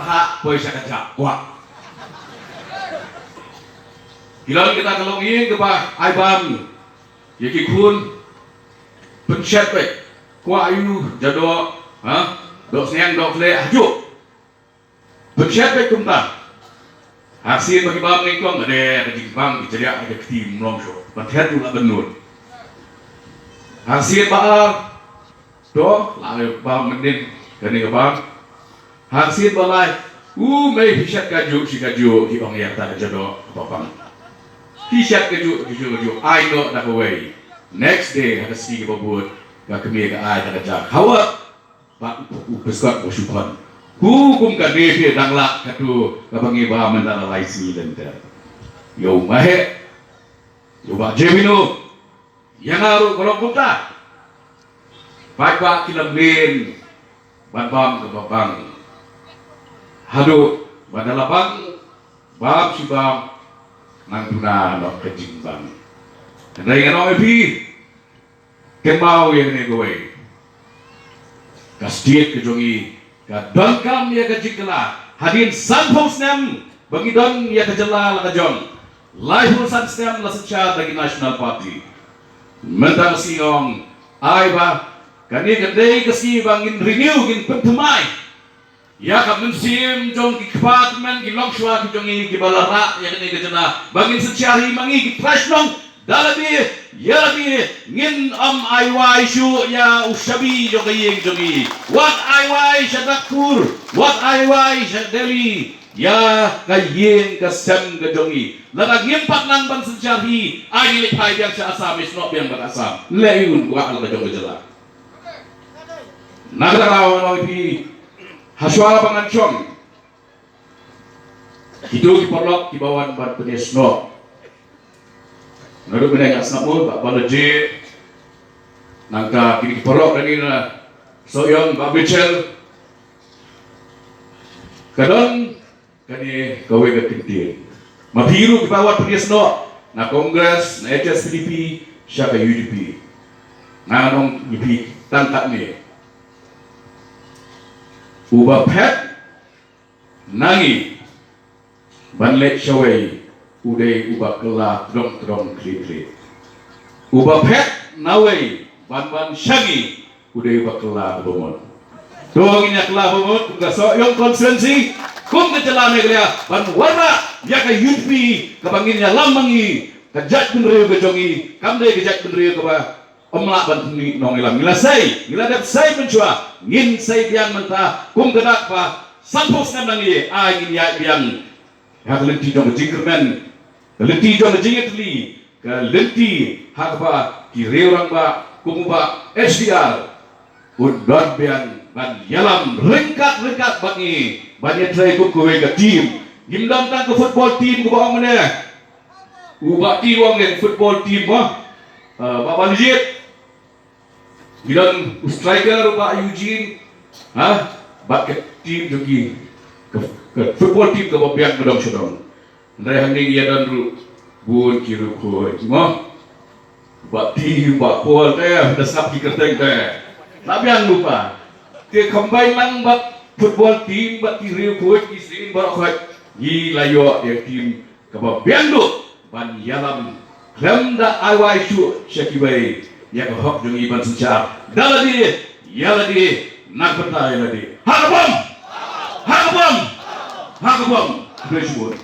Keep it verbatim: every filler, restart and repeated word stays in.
Ah, poi sha ka jak kwah. Ki long kita ka longïing kaba ai bam ïa ki khun. Pynshet beit, kwah aiu, ja doh, ha? Doh sniang, doh khleh, hajuh. Pynshet beit kumta. Hasien ba ki bam nyngkong, ka dei ka jingbam ki jriah ka kti mlong shuh. Ban thet u la ban nud. Hasien ba ar, to la bam mynnin kane ka bam. Hasien ba lai, u mei phi shet kajuh shi kajuh, ki ong ïa kata ka ja doh kaba bang. Phi shet kajuh, kajuh, kajuh, ai noh da kawei. Next day ha ka sngi kaba bud, ka kmie ka ai da ka jak. Hawa ba u pyskot ba shu khon. Ku kum kane phi dang lah katto kaba ngi bam mynta la lai sngi lynter. Ïa u ma heh, ïa u Bah Jemino, ïa nga ruh ka long kumta. Paidbah ki lamlen ban bam kaba bang. Haduh ba da la bang, bam shi bam, nang duna noh ka jingbam. Hynrei ngan ong ïa phi, kynmaw ïa kane kawei. Ka state ka jong ngi ka donkam ïa ka jingkylla. Hadien sanphew snem ba ngi don ïa ka jylla la ka jong, laiphew san snem la synshar da ki National Party. Mynta ka sngi nga ong, ai ba kane ka dei ka sngi ba ngin renew, ngin pynthymmai ïa ka mynsiem jong ki kpa tymmen, ki longshuwa ki jong ngi kiba la rah ïa kane ka jylla, ba ngin synshar hi ma ngi ki trai shnong. Da lade ïa lade, ngin ym ai wai shuh ïa u shabi jong ka ïing jong ngi. Wat ai wai sha Nagpur, wat ai wai sha Delhi ïa ka ïing ka sem ka jong ngi. Lada ngim pat nang ban synshar hi, ai ngi leit phai biang sha Assam, ngi snoh biang bad Assam. Leh ïa u kwah la ka jong ka jylla. Na kata ka daw nga ong ïa phi, hashwa ba ngan shong, kito ki paralok kiba wan ban pynïasnoh, naduh mynne nga sngap mut ba, ba la jia, nangta kine ki paralok kane na Sohiong, Bah Mitchell, ka don kane kawei ka kyntien. Ma phi ruh kiba wat pynïasnoh na Congress, na H S P D P, sha ka U D P, ngan ong ïa phi tang katne. Uba phet na ngi ban leit shawei u dei uba kylla tdong tdong khlieh khlieh. Uba phet nawei ban wan sha ngi u dei uba kylla kaba mut. To ngin ïa kylla ba mut kum ka Sohiong constituency, kum ka jylla Meghalaya, ban wanrah ïa ka U D P kaba ngin ïalam ma ngi, ka jaitbynriew ka jong ngi, kam dei ka jaitbynriew kaba ym lah ban pynmih nongïalam. Ngi la sei, ngi la dep sei mynshuwa, ngin sei biang mynta kum ka dak ba sanphew snem na ngi, ai ngin ïaid biang ha ka lynti jong ka jingkyrmen, ka lynti jong ka jingïatylli, ka lynti ha kaba ki riew rangbah kum u Bah H D R un don biang ban ïalam ryngkat ryngkat bad ngi ban ïatrei kum kawei ka team. Ngim don tang ka football team kaba ong mynne. U Bah T u ong ïa football team mo. Ah, Bah Balijit. Ngi don u striker u Bah Eugene. Ha? Bad ka team jong ki, ka, ka football team kaba biang ba dong sha dong. Hynrei hangne ngi ïa don ruh bun ki riewkhuid mo. Bah T, Bah Paul te, da sngap ki kyrteng te. La biang lypa. Te combine lang bad football team bad ki riewkhuid ki sien baroh khoit. Ngi la ïoh ïa team kaba biang duh ban ïalam khlem da ai wai shuh sha kiwei ïa ka hok jong ngi ban synshar. Da lade ïa lade, na ka bynta ïa lade. Ha ka bom! Ha ka bom! Ha ka bom! Khublei shibun.